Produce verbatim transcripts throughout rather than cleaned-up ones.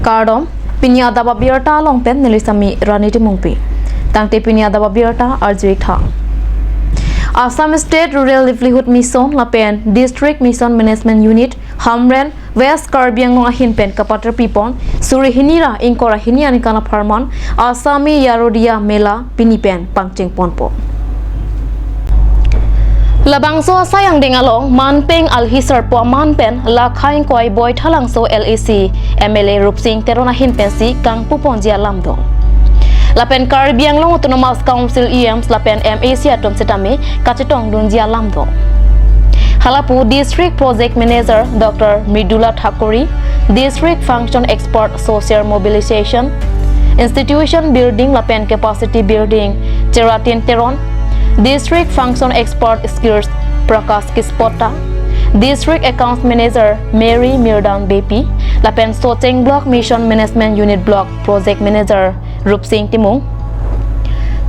Kardom, pini adap abirta along pen neli Sami Rani Timungpi. Tangte pini adap abirta arjuik tha. Assam State Rural Livelihood Mission lapen District Mission Management Unit Hamren West Karbi Anglong ahin pen kapater pipon suri hini ra ingkoi ra hini aningkan apharman Assami Yarodiya Mela pini pen pangcheng ponpo. Labangso asai angdeng along manpeng alhi sarpo aman pen lakha ingkoi Boithalangso L A C M L A Rupsing Teron ahin pensi kangpu ponji alam do. Lapen Karbi Anglong Autonomous Council E Ms lapen M A C atum setame kachetongdunji alam do. Halapu District Project Manager Doctor Mridula Thakuri, District Function Expert Social Mobilization, Institution Building lapen Capacity Building Cheratin Teron, District Function Expert Skills Prakash Kispota, District Accounts Manager Mary Mirdan Beypi, lapen Socheng Block Mission Management Unit Block Project Manager Rupsing Timung,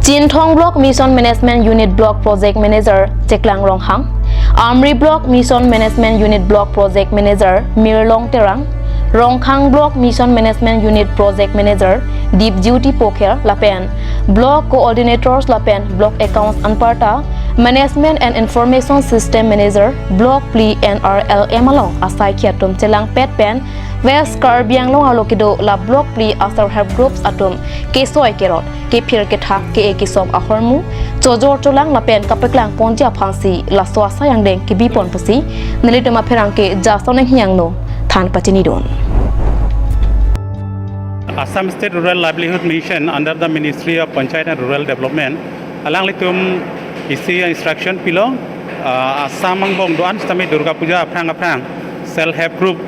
Chinthong Block Mission Management Unit Block Project Manager Cheklang Ronghang, Amri Block Mission Management Unit Block Project Manager Mirlong Terang, Rongkhang Block Mission Management Unit Project Manager Dipjyoti Pokher lapen Block Coordinators lapen Block Accounts anparta Management and Information System Manager Block phli N R L M along asai atum chelangpet pen West Karbi Anglong arlo kedo la Block phli a Self Help Groups atum kesoi kerot, kephir kethak, ke-e kesom ahormu chojor cholang lapen kapeklang ponji aphansi laso asai angdeng kebi pon pusi nelitum apherangke Jason Enghiangno than pachinidun. Assam State Rural Livelihood Mission under the Ministry of Panchayat and Rural Development alanglitum isi instruction pilo, ah, Assam angbong do-an setame Durga Puja aphrang aphrang Self Help Group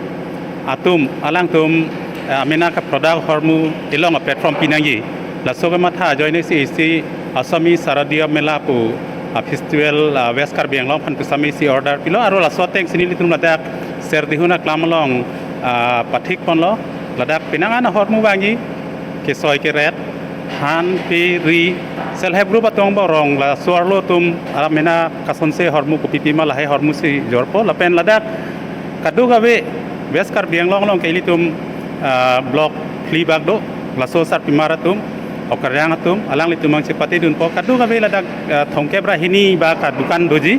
atum alangtum, ah, amena ka product ahormu kelong a platform pinangji. Laso kematha ajoine si isi Assami Yarodiya Mela pu, ah, festival, ah, West Karbi Anglong aphan pusitame isi order pilo, aro laso atengsi nelitum ladak Serdihun aklam along, ah, pathik ponlo, ladak penang an ahormu vangji, kesoi keret, than, pe, ri, Self Help Group atum borong laso arlo atum amena kasonse ahormu kopi pima lahai ahormu si jorpo lapen ladak kadokave West Karbi Anglong along ke ilitum, ah, Block phli bak do, laso sarpimar atum, okarjang atum, alanglitum angchepatedunpo kadokave ladak, ah, thomkep ra hini ba ka dukan doji,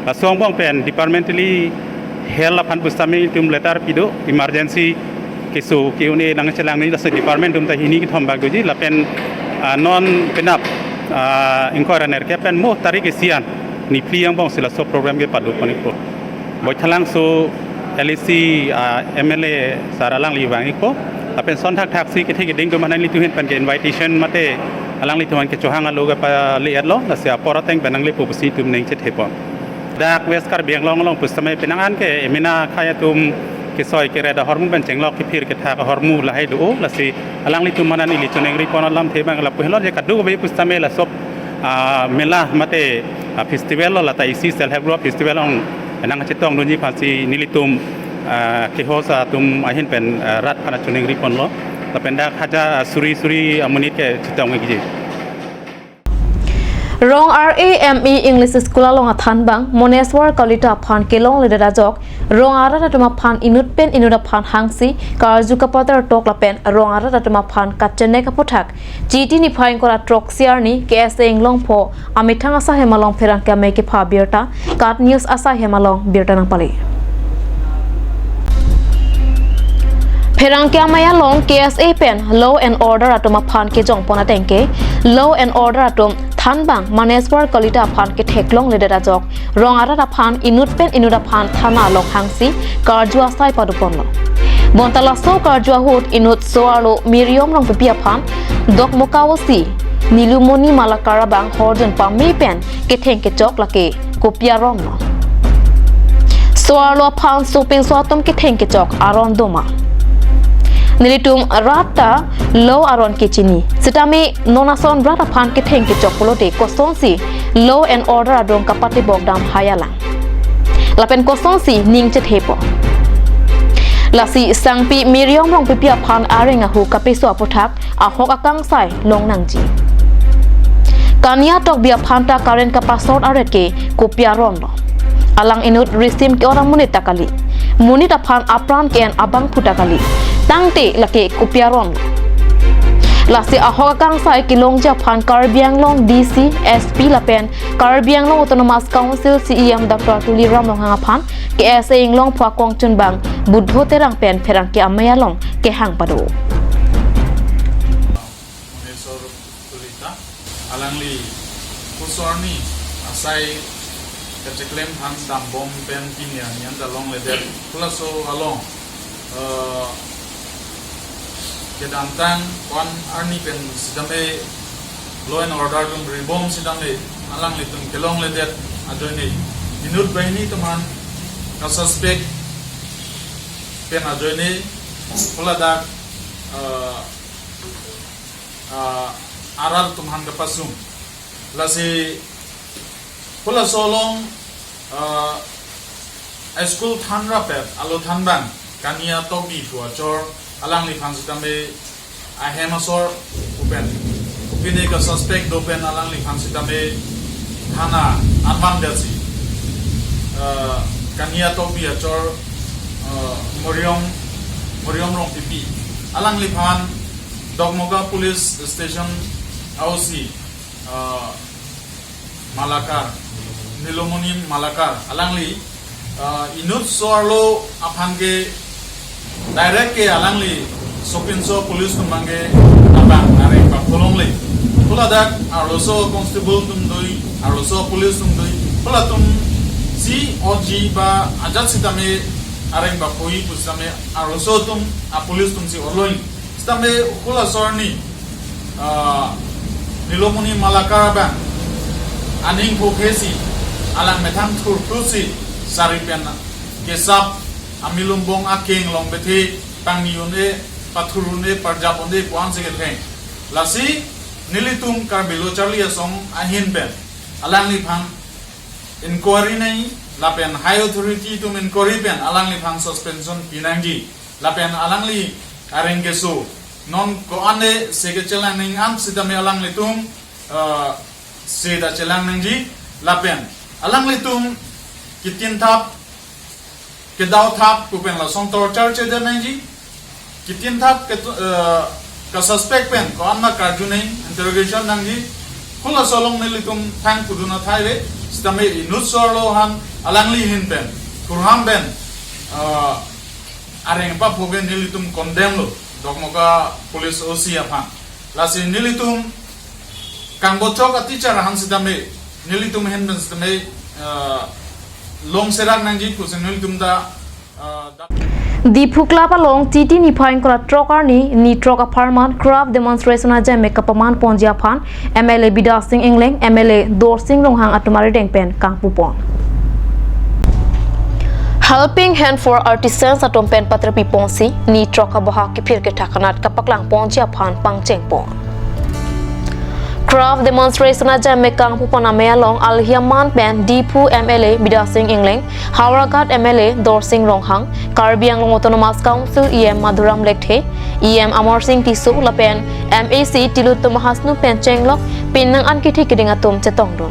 laso angbong pen departmentally health aphan pusitame itum letter pido, emergency keso ke-un-e nangchelang ni laso department atum ta hini kethom bak doji lapen, ah, non penap, ah, ingkoi ra nerkep pen mo tarik isi an niphli angbong si laso program kepado pon-ikpo. Boithalangso L A C, ah, M L A sar alangli vang-ikpo. Lapen son thakthak si kethe keding atum aphan nanglitum ahin pen ke invitation mate alanglitum aphan kechohang alo kepale-etlo, lasi apor ateng pen nanglipo pusi itum ning chethe pon. Dak West Karbi Anglong along pusitame penang an ke emena akhai atum kesoi keret ahormu pen chenglok kephir kethak ahormu lahai do, lasi alanglitum aphan neli choningri pon alamthe abang lapu henlo je kadokave pusitame laso, ah, mela mate, ah, festival lo, lata isi Self Help Group festival along nangchetongdunji aphansi nelitum, ah, ke-host atum ahin pen, ah, rat aphan choningri ponlo. Lapen dak hajar, ah, suri suri amonit kechetong-ikji. Rong R A M E English School along athanbang Moneswar Kalita aphan kelongledet ajok rong arat atum aphan inut pen inut aphan hangsi karju kapatar tok lapen rong arat atum aphan kachenek aputhak Chiti niphai ingkoi ra throksi arni K S A Inglongpho amethang asai hem along pherangke amei kepha birta KAT News asai hem along birta nangpale. Pherangke amei along K S A pen law and order atum aphan kejongpon ateng ke law and order atum thanbang Maneswar Kalita aphan ketheklongledet ajok rong arat aphan inut pen inut aphan thana along hangsi karju asai padoponlo. Bonta laso karju ahut inut so-arlo Miriam Rongpipi aphan Dokmoka O C Nilumoni Malakar abang hordun pame pen ketheng kechok lake kopi aron lo. So-arlo aphan sopinso atum ketheng kechok aron doma. Nelitum rat ta law aron kechini. Sitame non ason rat aphan ketheng kechok pulote kosonsi law and order adung kapatibok dam hailang. Lapen kosonsi ning chethepo. Lasi sangpi Miriam Rongpipi aphan areng ahu kapeso aputhak ahok akangsai longnangji. Kania Tokbi aphan ta current kapasot aret ke kopi aron lo. Alang inut risim ke-ot amonit ta kali. Monit aphan apran ke-en abangphu ta kali. Tangte lake kopi aron. Lasi ahok akangsai kelongji aphan Karbi Anglong D C, S P lapen Karbi Anglong Autonomous Council C E M Doctor Tuliram Ronghang aphan K S A Inglongpho akongchunbang Buddho Terang pen pherangke amei along kehang pado. Munesor Tulita, alangli pusorni asai kacheklem aphan dambom pen pini arni an ta longledet. Halaso along, eh, kedamtang ko-an arni pen sitame law and order atum ribom sitame alanglitum kelongledet ajoine, inut banghini atum aphan kasuspect pen ajoine, haladak, eh, ah, arat atum aphan kepasung. Lasi halaso along, ah, school thanrap-et alo thanbang Kania Tokbi pu achor, alangliphan sitame ahem asor pen kopine kasuspect do pen alangliphan sitame thana anvan dasi, ah, Kania Tokbi achor, ah, Moriom, Moriom Rongpipi, alangliphan Dokmoka Police Station O C, ah, Malakar, Nilomoni Malakar, alangli, ah, inut so-arlo aphan ke direct ke alangli sopinso police atum abang ke abang areng papholongle. Haladak arloso constable atum doi, arloso police atum doi, halatum si oji ba ajat sitame areng paphui pusitame arloso atum, a police atum si oloi. Sitame halaso arni, ah, Nilomoni Malakar abang aning phophesi, alang methang thurthusi, sari pen kesap, amilum bong akeng long bethe, pangni un-e, pathur un-e, parjap un-e pu-an si ketheng. Lasi nelitum Karbi Lo Charli Asong ahin pen alangliphan inquiry nangji, lapen high authority atum inquiry pen alangliphan suspension pinangji, lapen alangli areng keso non ko-an le se kechelang nangji an sitame alanglitum, eh, se ta chelang nangji, lapen alanglitum kitin thap, kedau thap pu pen lason torture chedet nangji, kitin thap ke, eh, kasuspect pen ko-an ma karju nangji, interrogation nangji. Halaso along nelitum thang pudun athai le, sitame inut so-arlo aphan alangli ahin pen, thurham pen, eh, areng papho pen nelitum condemn lo, Dokmoka Police O C aphan. Lasi nelitum kangbochok a teacher aphan sitame, nelitum ahin pen sitame, ah, long serak nangji pusi nelitum ta, ah, da- Diphu Club along Titi niphai ingkoi ra throk arni ni throk apharman craft demonstration ajai me kapaman ponji aphan M L A Bidya Sing Engleng, M L A Dorsing Ronghang atum arideng pen kangpupon. Helping Hand for Artisans atum pen patirpi ponsi ni throk aboha kephir kethak anat kapaklang ponji aphan pangcheng pon. Craft demonstration ajai me kangpupon amei along alhi aman pen Diphu M L A Bidya Sing Engleng, Howraghat M L A Dorsing Ronghang, Karbi Anglong Autonomous Council E M Madhuram Lekthe, E M Amarsing Tisso lapen M A C Tilottama Hasnu pen chenglok penang an kethe keding atum chetongdun.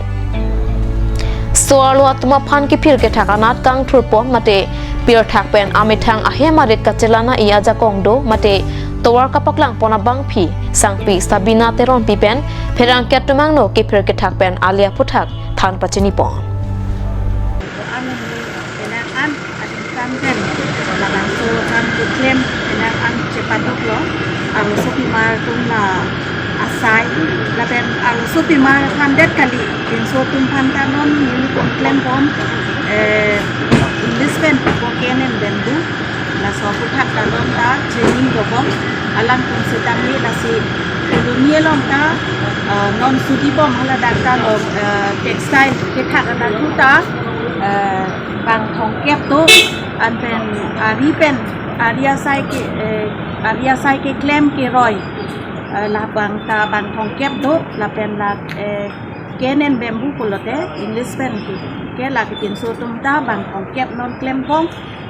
So-arlo atum aphan kephir kethak anat kangthurpon mate pirthak pen amethang ahem arit kachelang-i ajakong do mate tovar kapaklang pon abangpi sangpi Sabina Teronpi pen pherangke atum angno kephir kethak pen alia aphuthak than pachini pon. An penang an ading kan pen labangso kan keklem penang an chepaduk lo, arlosopimar atum la asai, lapen arlosopimar aphan det kali, pinso atum aphan ta non neli pon klem pon, eh, English pen pupo cane and bamboo, laso aphuthak ta non ta training dobom, alangtum sitame lasi colony along ta, eh, non sudibom haladak ta long, eh, textile kethak adak thu ta, eh, bang thomkep do, anpen ari pen, ari asai ke, eh, ari asai keklem keroi, eh, labang ta bang thomkep do, lapen la, eh, cane and bamboo pulote English pen ke, ke la kepinso atum ta bang thomkep non klem pon,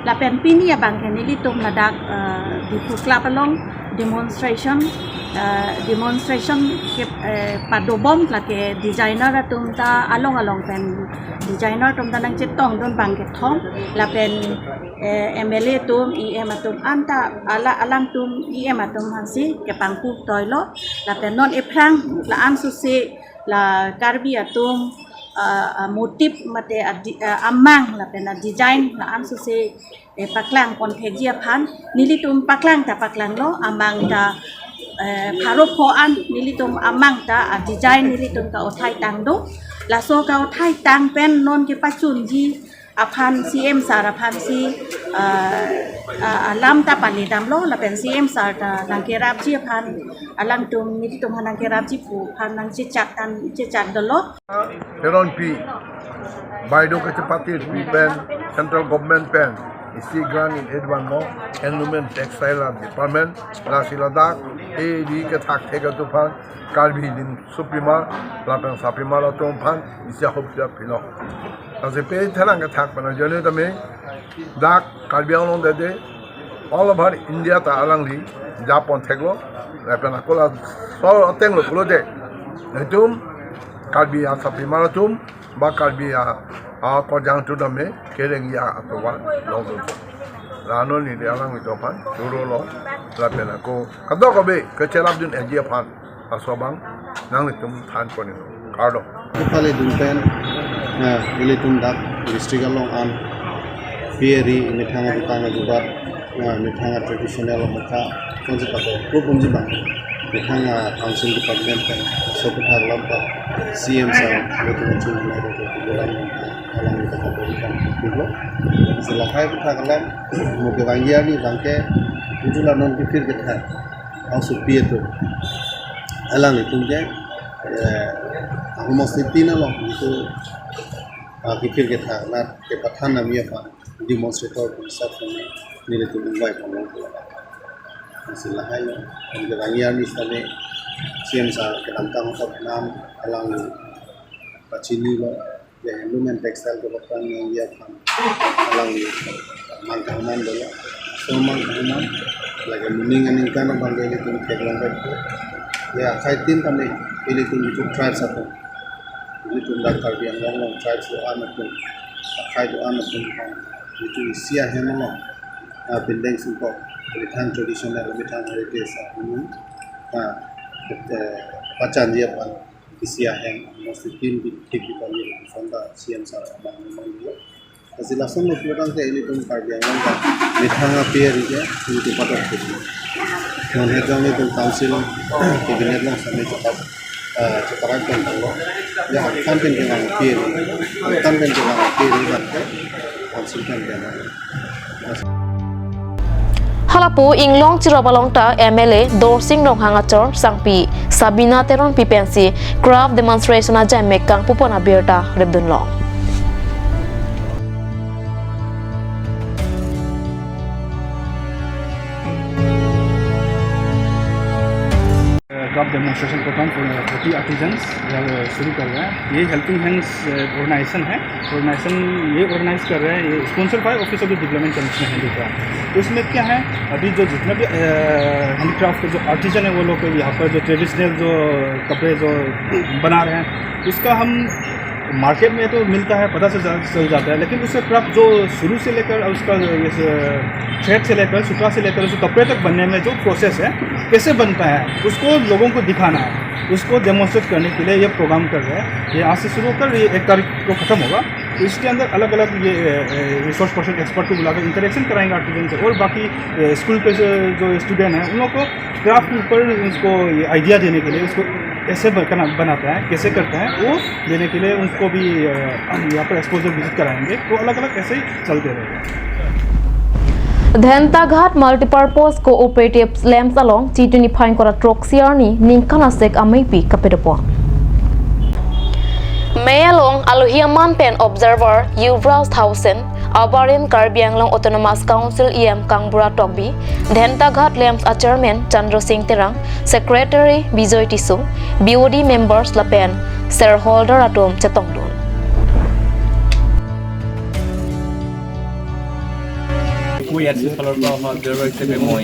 lapen pini abang ke nelitum ladak, eh, Diphu Club along, Demonstration, uh, demonstration ke, eh, padobom lake designer atum ta along along pen designer atum ta nangchetongdun bang kethom lapen, eh, M L A atum, E M atum anta ala alangtum E M atum aphansi kepangpu toilo lapen non ephrang la-an suse la Karbi atum, ah, ah, motif mate adi-, ah, amang lapen a-design la-an suse, eh, paklang pon thekji aphan nelitum paklang ta paklanglo, amang ta, eh, pharo pho an nelitum amang ta a-design nelitum kauthai tang do. Laso kauthai tang pen non kepachunji aphan C M sir aphansi, ah, ah, alam ta paledamlo lapen C M sir ta nangkerapji aphan alangtum nelitum aphan nangkerapji pu aphan nangchechak tan chechak dolo. Teronpi, Baideo kachepatiri pen, central government pen, isi grant in advance lo, handloom and textile department, lasi ladak, eri kethak thek atum aphan, Karbi Dim Sopimar, lapen Sopimar atum aphan, isi ahop siap pilo. Lasi pe therang kethak pen ajoine tame, dak Karbi Anglong dede, all over India ta alangli japon theklo, lapen ako laso ateng lo pulote, netum Karbi a-Sopimar atum, ba Karbi a, a-Kojang atum tame kereng ya atovar longdun. La non neli alanglitum aphan churolo, lapen ako kadokave kecherapdun eji aphan laso abang nanglitum than pon-iknon. Kardom. Kepale dun pen, eh, ilitum dak district along an P R E methang adutang ajubat, eh, methang a-traditional mekha, konsep ato, pro punji bang, methang a-council department pen, so kethak lam pa, C M sir, ilitum chun na ko ko lam, alang kita ko kan, dulu. Selakai kethak lam, mo kevangji arni bangke, itulah non kepir kethak. Hausupi atum. Alanglitum ke, eh, ahomos nitin along itu, ah, kepir kethak nat kepathan nami aphan demonstrator pen sab kami nelitum invite nang. Masih lahai lo, kami kevangji arni sitame C M sir kedamtang hotap nam alangli pachinilo. Ya, handloom and textile department nangji aphan alangli mangthang man dolo. So mangthang man, lake moning aningkan abang ke ilitum theklong pen. Ya, akhai tin tame ilitum itu tribes atum. Ilitum dak Karbi Anglong along tribes do-an atum. Akhai do-an atum aphan. Itu isi ahem along. Ah, bindeng sungkok, methang traditional, methang heritage atum. Ah, eh, pachanji aphan. Isi ahem, mesti tin di, di, di, di, sonda C M sir abang memang dia. Lasi lason lo pulang ke ilitum Karbi Anglong ka methang a-P R E ke, ilitum patut ke. Non hejong ilitum council, cabinet along sami cepat, eh, cepat kan tanglo. Ya, kan pen ke nang P R E, kan pen ke nang P R E ban ke, council kan ke nang. Halapu Inglong Cherop along ta M L A Dorsing Ronghang achor sangpi Sabina Teronpi pensi craft demonstration ajaimek kangpupon abirta repdunlong. Craft demonstration programme for thirty artisans शुरू कर रहे हैं। ये helping hands organisation है, organisation ये organise कर रहे हैं, ये sponsored by office of the development commissioner handicraft. तो इसमें क्या है, अभी जो जितना भी हैंडीक्राफ्ट के जो आर्टिजन है, वो लोग यहाँ पर जो ट्रेडिशनल जो कपड़े जो बना रहे हैं, उसका हम मार्केट में तो मिलता है, पता से जा-, चल जाता है, लेकिन उसका क्राफ्ट जो शुरू से लेकर उसका थ्रेड से लेकर, सूता से लेकर उस कपड़े तक बनने में जो प्रोसेस है, कैसे बनता है, उसको लोगों को दिखाना है, उसको डेमोन्स्ट्रेट करने के लिए ये प्रोग्राम कर रहे हैं। ये आज से शुरू होकर ये एक तारीख को ख़त्म होगा। तो इसके अंदर अलग-अलग ये, ए, रिसोर्स पर्सन, एक्सपर्ट को बुलाकर इंटरेक्शन कराएंगे आर्टिजन से, और बाकी, ए, स्कूल के जो, जो स्टूडेंट हैं, उन लोगों को क्राफ्ट के ऊपर उसको ये आइडिया देने के लिए, उसको कैसे ब-, बना-, बनाता है, कैसे करता है, वो देने के लिए उनको भी, अ, हम यहाँ पर एक्सपोजर विजिट कराएंगे। तो अलग-अलग ऐसे ही चलते रहेगा। Dhentaghat Multipurpose Cooperative Lamps along Chituni Phain Kora Troksi arni ningkan asek ameipi kapedopon. Mei along alohi aman pen observer Yuvraj Thaosen, Abarin Karbi Anglong Autonomous Council E M Kangbura Tokbi, Dhentaghat Lamps a Chairman Chandra Singh Terang, Secretary Bijoy Tisso, B O D members lapen shareholder atum chetongdun. মই ইয়াত ফালৰ পৰা অহা অবজাৰ্ভাৰ হিচাপে মই,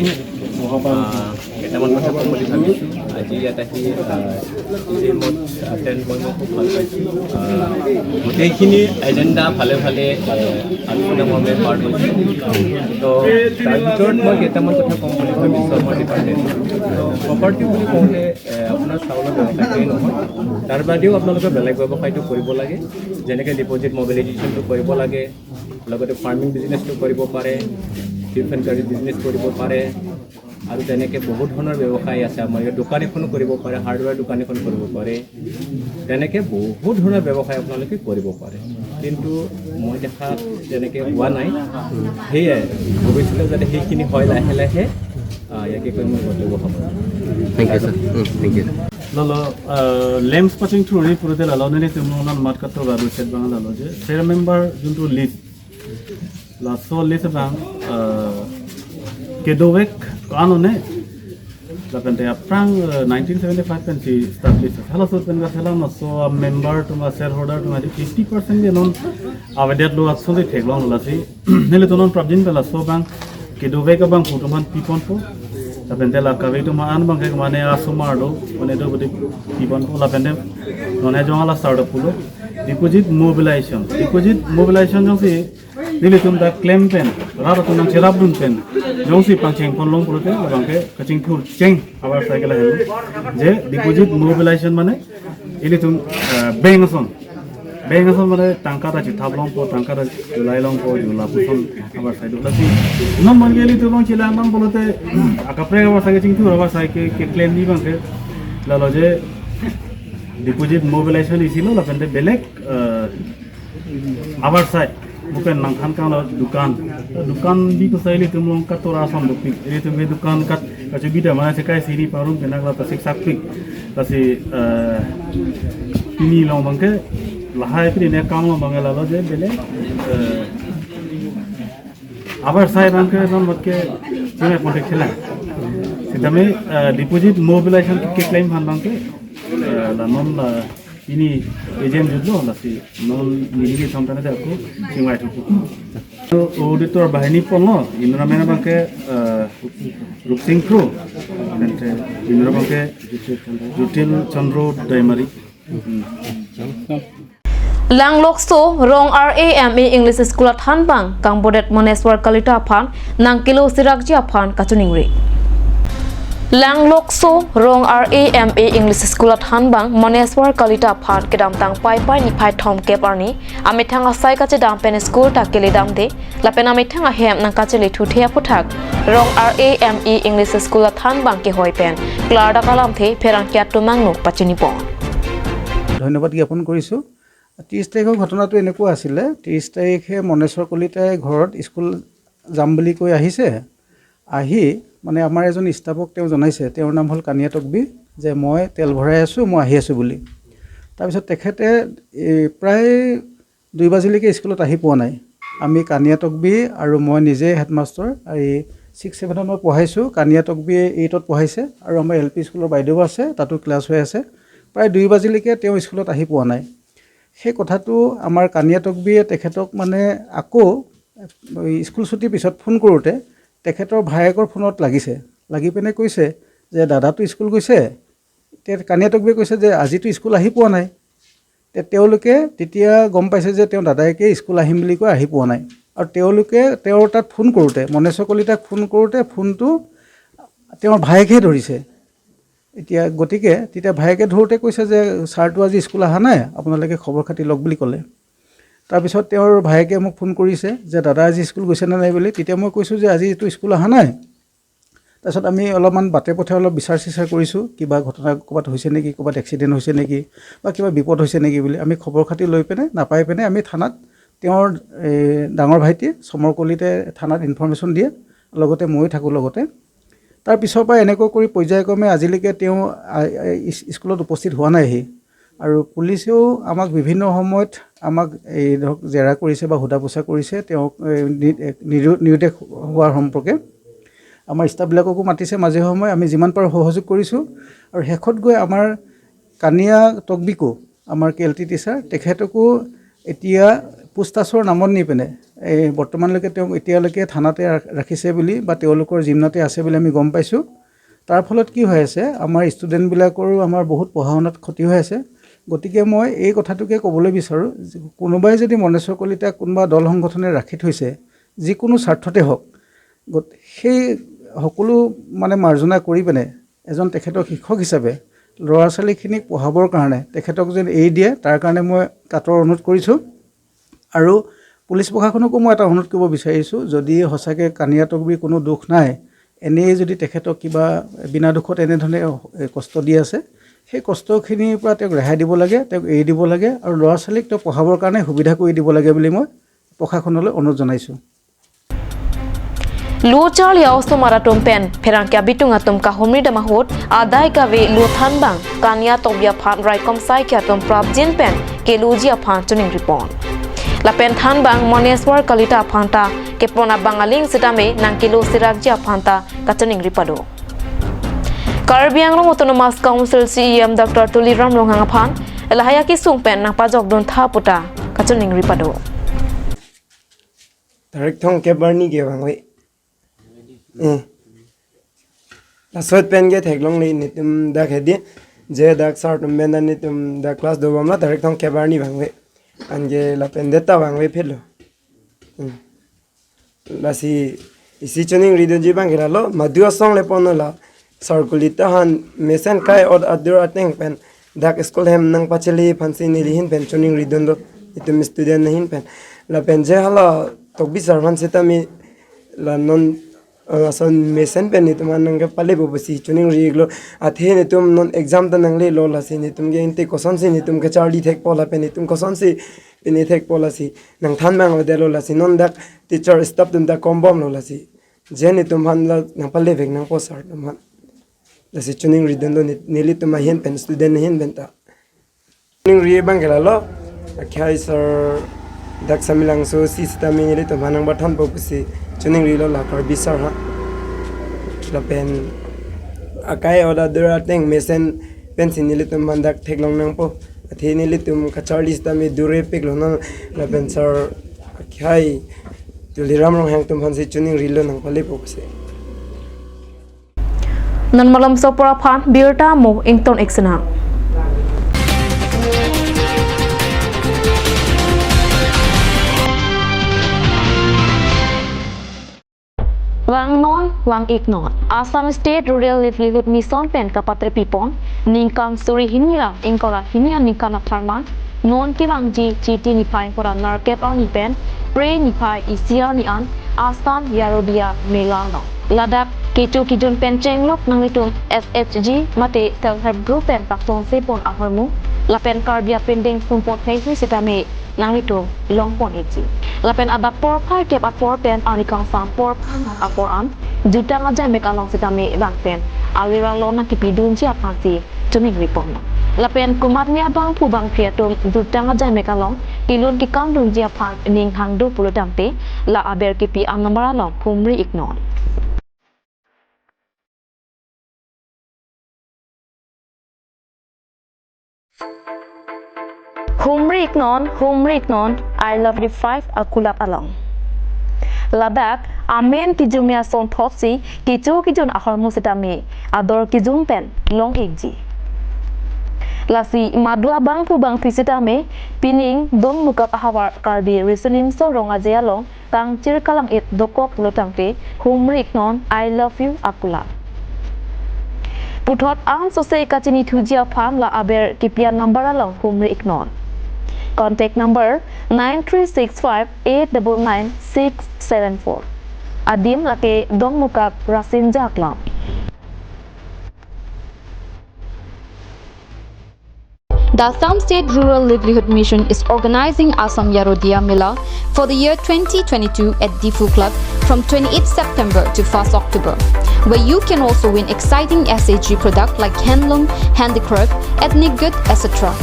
আহ, কেইটামান কথা ক'ম বুলি ভাবিছোঁ। আজি ইয়াত আহি, আহ, এই মত এটেণ্ড কৰি মই খুব ভাল পাইছোঁ। আহ, গোটেইখিনি এজেণ্ডা ভালে ভালে, আহ, আলোচনা মৰ্মে পাৰ হৈছে। তো তাৰ ভিতৰত মই কেইটামান কথা ক'ম বুলি ভাবিছোঁ আমাৰ ডিপাৰ্টমেণ্ট। তো প্ৰপাৰ্টি বুলি কওঁতে, আহ, আপোনাৰ চাউলৰ ব্যৱসায়টোৱেই নহয়, তাৰ বাদেও আপোনালোকে বেলেগ ব্যৱসায়টো কৰিব লাগে, যেনেকৈ ডিপজিট মবিলাইজেশ্যনটো কৰিব লাগে, লগতে ফাৰ্মিং বিজনেছটো কৰিব পাৰে, টিফিন কাৰী বিজনেছ কৰিব পাৰে, আৰু তেনেকে বহুত ধৰণৰ ব্যৱসায় আছে। আমাৰ ইয়াত দোকান এখনো কৰিব পাৰে, হাৰ্ডৱেৰ দোকান এখন কৰিব পাৰে, তেনেকে বহুত ধৰণৰ ব্যৱসায় আপোনালোকে কৰিব পাৰে। কিন্তু মই দেখাত তেনেকে হোৱা নাই। সেয়াই, ভৱিষ্যতে যাতে সেইখিনি হয় লাহে লাহে, আহ, ইয়াকে কৈ মই বক্তব্য সামৰণি। Thank you, sir. Mm, thank you. Lalo, uh, lamps pachingthurji pulote lalo nelitum non mat kato ga do set bang lalo je, ser member juntu list. Laso list abang, uh, kedovek ko-an one. Lapente aphrang, uh, nineteen seventy-five pensi established. Halaso pen kaselam laso member atum, shareholder atum adi eighty percent ke non avedet lo ason de theklong lasi. Nelitum non prapjin pen laso abang kedovek abangphu atum aphan piponpo. Lapente la kave atum an abangke mane asomar do, mane do budi piponpo. Lapente non ejong ala sar do pulo. Deposit mobilization. Deposit mobilization jongsi nelitum dak claim pen, rat atum nangcherapdun pen jongsi pangcheng ponlong pulote, labangke kachingthur cheng abar cycle ahelo. Je deposit mobilization mane ilitum, eh, bank ason. Bank ason mane tangka ta chithap longpo, tangka ta chulai longpo, jula puson abar side lasi. Non mane ilitum long chila nang pulote, akaprek abar side chingthur abar side ke, ke claim ni abangke. Lalo je deposit mobilization isi lo, lapente belek, eh, abar side bukan nangkhan kang lo dukan. Dukan bi kusai ilitum long katora ason dopik. Ilitum ke dukan kat kachubida mane sekai siri parum kenak la tasik sakpik. Lasi, eh, pini long abangke lahai pini ne kang long abangke lalo je belek, eh, abar side abangke non mot ke sini kontak sila. Sitame, eh, deposit mobilization ke claim aphan abangke, eh, la non la pini agent jutlo lasi non niligi samtane de aku singwai thuku. To auditor banghini ponlo, inut amen abangke, eh, Rupsing Kro, nente inut abangke Jutil Chandro Daimari. Hmm. Langlokso Rong R A M E English School athanbang kangbodet Moneswar Kalita aphan nangkelo sirakji aphan kachiningri. Langlokso Rong R A M E English School athanbang Moneswar Kalita aphan kedamtang Paipai niphai thomkep arni amethang asai kachedam pen school ta keledamde lapen amethang ahem nangkachele thuthe aphuthak Rong R A M E English School athanbang kehoi pen klardak alamthe pherangke atum angno pachinipon. ধন্যবাদ জ্ঞাপন কৰিছোঁ। ত্ৰিছ তাৰিখৰ ঘটনাটো এনেকুৱা আছিলে, ত্ৰিছ তাৰিখে মনেশ্বৰ কলিতাই ঘৰত স্কুল যাম বুলি কৈ আহিছে। আহি মানে আমাৰ এজন ষ্টাফক তেওঁ জনাইছে, তেওঁৰ নাম হ'ল কানিয়া তকবী, যে মই তেল ভৰাই আছোঁ, মই আহি আছোঁ বুলি। তাৰপিছত তেখেতে এই প্ৰায় দুই বাজিলৈকে স্কুলত আহি পোৱা নাই। আমি কানিয়া তকবী আৰু মই নিজে হেডমাষ্টৰ, এই ছিক্স ছেভেনত মই পঢ়াইছোঁ, কানিয়া তকবীয়ে এইটত পঢ়াইছে আৰু আমাৰ এল পি স্কুলৰ বাইদেউ আছে, তাতো ক্লাছ হৈ আছে। প্ৰায় দুই বাজিলৈকে তেওঁ স্কুলত আহি পোৱা নাই। সেই কথাটো আমাৰ কানিয়া তকবীয়ে তেখেতক মানে আকৌ এই স্কুল ছুটিৰ পিছত ফোন কৰোঁতে তেখেতৰ ভায়েকৰ ফোনত লাগিছে, লাগি পিনে কৈছে যে দাদাটো স্কুল গৈছে। তে কানিয়া তকবীয়ে কৈছে যে আজিতো স্কুল আহি পোৱা নাই। তে তেওঁলোকে তেতিয়া গম পাইছে যে তেওঁ দাদাইকে স্কুল আহিম বুলি কৈ আহি পোৱা নাই। আৰু তেওঁলোকে তেওঁৰ তাত ফোন কৰোঁতে, মনেশ্বৰ কলিতাক ফোন কৰোঁতে ফোনটো তেওঁৰ ভায়েকহে ধৰিছে। এতিয়া গতিকে তেতিয়া ভায়েকে ধৰোঁতে কৈছে যে ছাৰটো আজি স্কুল অহা নাই, আপোনালোকে খবৰ খাতি লওক বুলি ক'লে। তাৰপিছত তেওঁৰ ভায়েকে মোক ফোন কৰিছে যে দাদা আজি স্কুল গৈছেনে নাই বুলি। তেতিয়া মই কৈছোঁ যে আজিতো স্কুল অহা নাই। তাৰপিছত আমি অলপমান বাটে পথে অলপ বিচাৰ চিচাৰ কৰিছোঁ, কিবা ঘটনা ক'ৰবাত হৈছে নেকি, ক'ৰবাত এক্সিডেণ্ট হৈছে নেকি বা কিবা বিপদ হৈছে নেকি বুলি। আমি খবৰ খাতি লৈ পিনে, নাপাই পিনে আমি থানাত, তেওঁৰ, এ, ডাঙৰ ভাইটি সমৰ কলিতাই থানাত ইনফৰমেশ্যন দিয়ে, লগতে ময়ো থাকোঁ লগতে। তাৰ পিছৰ পৰা এনেকৈ কৰি পৰ্যায়ক্ৰমে আজিলৈকে তেওঁ, আ, আ, ইছ-, স্কুলত উপস্থিত হোৱা নাইহি। আৰু পুলিচেও আমাক বিভিন্ন সময়ত আমাক এই ধৰক জেৰা কৰিছে বা সোধা পোছা কৰিছে, তেওঁক, এ, নি-, এ, নিৰু-, নিৰুদ্দেশ হোৱাৰ সম্পৰ্কে। আমাৰ ষ্টাফবিলাককো মাতিছে মাজে সময়ে, আমি যিমান পাৰোঁ সহযোগ কৰিছোঁ। আৰু শেষত গৈ আমাৰ কানিয়া তকবীকো, আমাৰ কে এল টি টিচাৰ, তেখেতকো এতিয়া পুছতাছৰ নামত নি পিনে এই বৰ্তমানলৈকে তেওঁক এতিয়ালৈকে থানাতে ৰা-, ৰাখিছে বুলি বা তেওঁলোকৰ জিম্মাতে আছে বুলি আমি গম পাইছোঁ। তাৰ ফলত কি হৈ আছে, আমাৰ ষ্টুডেণ্টবিলাকৰো আমাৰ বহুত পঢ়া শুনাত ক্ষতি হৈ আছে। গতিকে মই এই কথাটোকে ক'বলৈ বিচাৰোঁ যে কোনোবাই যদি মনেশ্বৰ কলিতাক কোনোবা দল সংগঠনে ৰাখি থৈছে, যিকোনো স্বাৰ্থতে হওক, গত-, সেই সকলো মানে মাৰ্জনা কৰি পিনে এজন তেখেতক শিক্ষক হিচাপে ল'ৰা ছোৱালীখিনিক পঢ়াবৰ কাৰণে তেখেতক যেন এৰি দিয়ে, তাৰ কাৰণে মই কাতৰ অনুৰোধ কৰিছোঁ। আৰু পুলিচ প্ৰশাসনকো মই এটা অনুৰোধ কৰিব বিচাৰিছোঁ, যদি সঁচাকৈ কানিয়া তকবিৰ কোনো দুখ নাই, এনেই যদি তেখেতক কিবা বিনা দুখত এনেধৰণে, এ, কষ্ট দি আছে, সেই কষ্টখিনিৰ পৰা তেওঁক ৰেহাই দিব লাগে, তেওঁক এৰি দিব লাগে আৰু ল'ৰা ছোৱালীক তেওঁ পঢ়াবৰ কাৰণে সুবিধা কৰি দিব লাগে বুলি মই প্ৰশাসনলৈ অনুৰোধ জনাইছোঁ। Lo charli a-osomar atum pen pherangke abitung atum kahumri dam ahut adai kave lo thanbang kania tokbi aphan raikom saikhi atum prapjin pen keloji aphan choningri pon. Lapen thanbang Moneswar Kalita aphan ta kepon abang aling sitame nangkelo sirakji aphan ta kachoningri pado. Karbi Anglong Autonomous Council C E M Doctor Tuliram Ronghang aphan lahai akesung pen nangpajokdun tha puta kachoningri pado. Tarik thomkep arni ke vangve. Eh. Laso ahut pen ke theklongle netum dak hedi. Je dak sir atum pen netum dak class dobom la tarik thomkep arni vangve. Anke lapen det ta vangve phelo. Hmm. Lasi isi choningri dunji abang ke lalo, madu asong le ponlo la. Sir Kalita aphan mesen kai ot adur ateng pen dak school hem nangpachele aphansi neli ahin pen choningri dunlo, itum student ahin pen. Lapen je hala Tokbi sir aphan sitame la non, eh, ason mesen pen itum an nangkepalepo pusi choningri-iklo. Athe netum non exam ta nanglelo, lasi netum ke inte kosonsi netum kacharli thekpo lapen netum kosonsi pini thekpo, lasi nangthan abang avedetlo, lasi non dak teacher staff atum ta kombomlo, lasi je netum aphan la nangpalevek nangpo sir atum aphan. Lasi choningri dunlo ne-, nelitum ahin pen student ahin pen ta. Choningri abang ke lalo, akhai sir dak Samelangso si sitame nelitum aphan nangpathanpo pusi choningrilo la Karbi sir ha. Lapen akai ot adur ateng mesen pensi nelitum aphan dak theklong nangpo. Athe nelitum kacharli sitame durepiklo non, lapen sir akhai Tuliram Ronghang atum aphansi choningrilo nangpalepo pusi. Non malomso apor aphan birta mo ington-ik sinang. Vangnon, vang-iknon. Assam State Rural Livelihood Mission pen kapatre pipon ningkan suri hini ra ingkoi ra hini aningkan apharman non kevangji Chiti niphai ingkoi ra nerkep arni pen Phre niphai isi arni an Assam Yarodia Mela along ladak kecho kejun pen chenglok nanglitum S H G mate Self Help Group pen paksongse pon ahormu lapen Karbi apindeng sumpot hei sitame nanglitum longpon-ikji. Lapen adap porphai kep apor pen arni kangsam porphai apor an jutang ajamek along sitame bang pen aliralo nangkepidunji aphansi choningri pon. Lapen komatne abangphu bangphi atum jutang ajamek along kelun kekam dunji aphan ning hang do pulo tangte la aber kepi anumber along humri-iknon. Humri-iknon, humri-iknon, I love you five akulap along. Ladak amen kijume ason thotsi kecho kejun ahormu sitame ador kejun pen long-ikji. Lasi madu abangphu bangphi sitame pining Dongmukak ahavar Karbi Riso Nimso Rong Aje along kangchir kalang-it dokok lo tangte humri-iknon I love you akulap. Puthot ansose kachinithuji aphan la aber kepi anumber along humri-iknon. Contact number nine three six five eight double nine six seven four. Adim lake Dongmukak Rasinja Aklam. The Assam State Rural Livelihood Mission is organizing Assam Yarodia Mela for the year twenty twenty-two at Diphu Club from twenty-eighth September to first October, where you can also win exciting S H G product like handloom, handicraft, ethnic good, et cetera.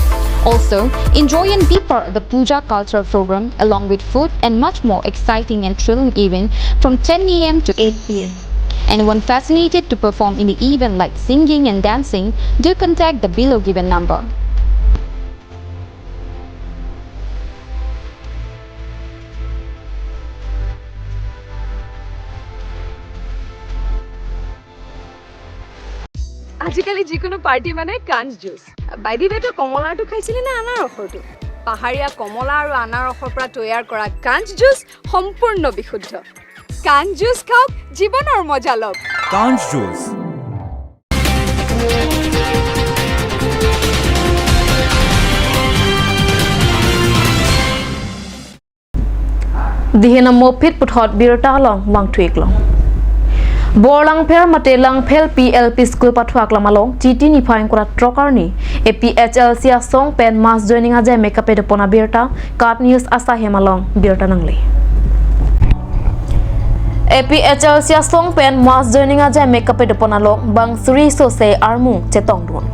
Also, enjoy and be part of the Puja cultural program along with food and much more exciting and thrilling event from ten A M to eight P M. Anyone fascinated to perform in the event like singing and dancing, do contact the below given number. আজিকালি যিকোনো পাৰ্টি মানে কাঞ্চ juice. By the ৱে, তই কমলাটো খাইছিলি নে আনাৰসৰটো? পাহাৰীয়া কমলা আৰু আনাৰসৰ পৰা তৈয়াৰ কৰা কাঞ্চ জুচ সম্পূৰ্ণ বিশুদ্ধ। কাঞ্চ জুচ খাওক, জীৱনৰ মজা লওক। কাঞ্চ juice. Dihin amo phit puthot birta along vangthu-ik long. Borlangpher mate Langphel P L P School pathu aklam along Chiti niphai ingkoi ra throk arni A P H L C asong pen mass joining ajai mek kapedopon abirta KAT News asai hem along birta nangle. A P H L C asong pen mass joining ajai mek kapedopon along bang suri sose armu chetongdun.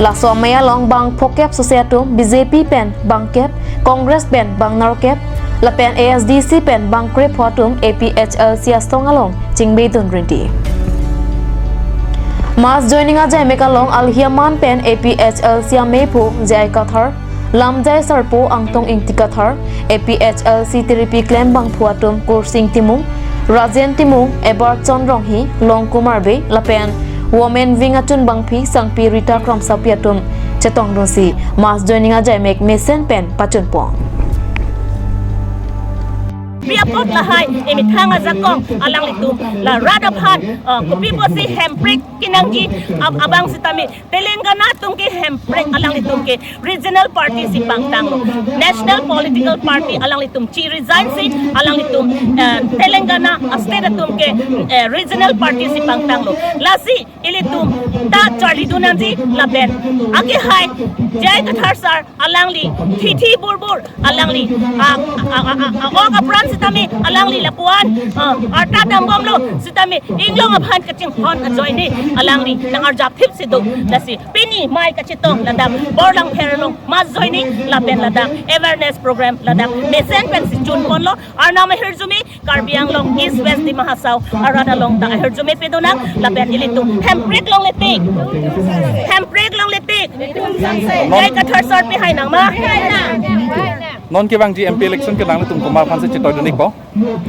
Laso amei along bang phokep sose atum B J P pen bang kep, Congress pen bang nerkep, lapen A S D C pen bang krepho atum A P H L C asong along chingbedun rinti. Mass joining ajai mek along alhi aman pen A P H L C amephu J I Kathar, lamjai sarpo Angtong Ingti Kathar, A P H L C tiripi klembangphu atum Kursing Timung, Rajen Timung, Eberson Ronghi, Longkumar Bey, lapen Women Wing achunbangpi Sangpi Rita Kramsapi atum chetongdunsi mass joining ajai mek mesen pen pachunpon. Pi apot lahai emethang ajakong alanglitum la rat aphan, uh, kopi pusi hemphrek kenangji ab-, abang sitame Telangana atum ke hemphrek alanglitum ke regional party si pangtanglo. National political party alanglitum chi resign si alanglitum, eh, Telangana state atum ke, eh, regional party si pangtanglo. Lasi ilitum ta charlidun nangji lapen akehai J I Kathar sir alangli thithi burbur alangli a, a, a, a, a, ok apran sitame alangli lapuan, a, arta dambomlo sitame inglong aphan kachinghon ajoine alangli nang-arjap thipsi do. Lasi pini mei kachetong ladak Borlangpher along mass joining lapen ladak awareness program ladak mesen pensi chunponlo. Arnam ahirjume Karbi Anglong East West Dima Hasao arat along ta ahirjume pedonang lapen ilitum hemphrek longle tik. Hemphrek longle tik. J I Kathar sir pehai nangma. Non kevangji M P election ke nanglitum komat aphansi chetoidun-ikpo?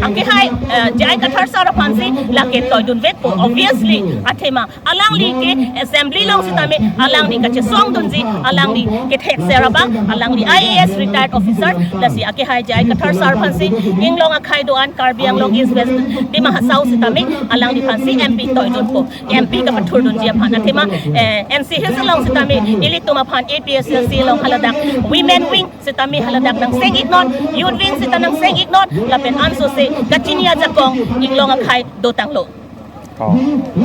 Akehai, eh, J I Kathar sir aphansi lake toidunvekpo, obviously. Athema alangli ke assembly along sitame alangli kachesongdunji, alangli kethekser abang, alangli I A S retired officer. Lasi akehai J I Kathar sir aphansi inglong akhei do-an Karbi Anglong East West Dima Hasao sitame alangli aphansi M P toidunpo, M P kapathurdunji aphan. Athema, eh, N C Hills along sitame ilitum aphan A P H L C along haladak Women Wing sitame haladak nangseng-iknon, Youth Wing sita nangseng-iknon, lapen ansose kachini ajakong inglong akhei dotanglo. Oh.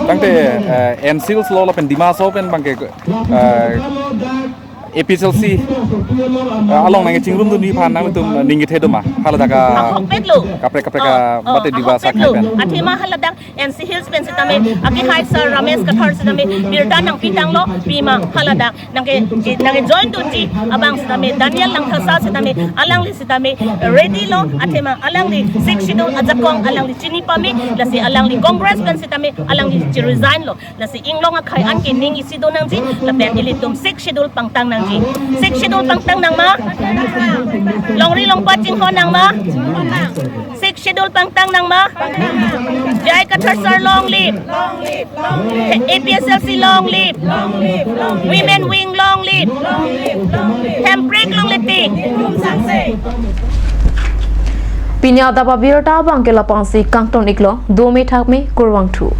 Tangte, eh, N C Hills lo lapen Dima Hasao pen abangke, eh, A P H L C, eh, along nangkechingrumdunji aphan nangtum ning kethe doma? Haladak a, ahokpetlo. Kaprek kaprek a, oh, bate Dima Hasao ahokpetlo. Akhei pen. Athema haladak N C Hills pen sitame akehai sir Ramesh Kathar sitame birta nangpitanglo, pima haladak nangke, nangkejoindunji abang sitame Daniel Langthasa sitame alangli sitame ready lo. Athema alangli Sixth Schedule ajakong alangli chini pame, lasi alangli Congress pen sitame alangli chi resign lo. Lasi inglong akhei anke ning isi do nangji lapen ilitum Sixth Schedule pangtang nangji. Sixth Schedule pangtang nangma? Longri longpat chinghon nangma? Sixth Schedule pangtang nangma? J I Kathar sir long live. A P H L C long live. Women Wing long live. Hemphrek longle tik. Pini adap abirta abangke lapu-ansi kangton-iklo, dome thakme, kurvangthu.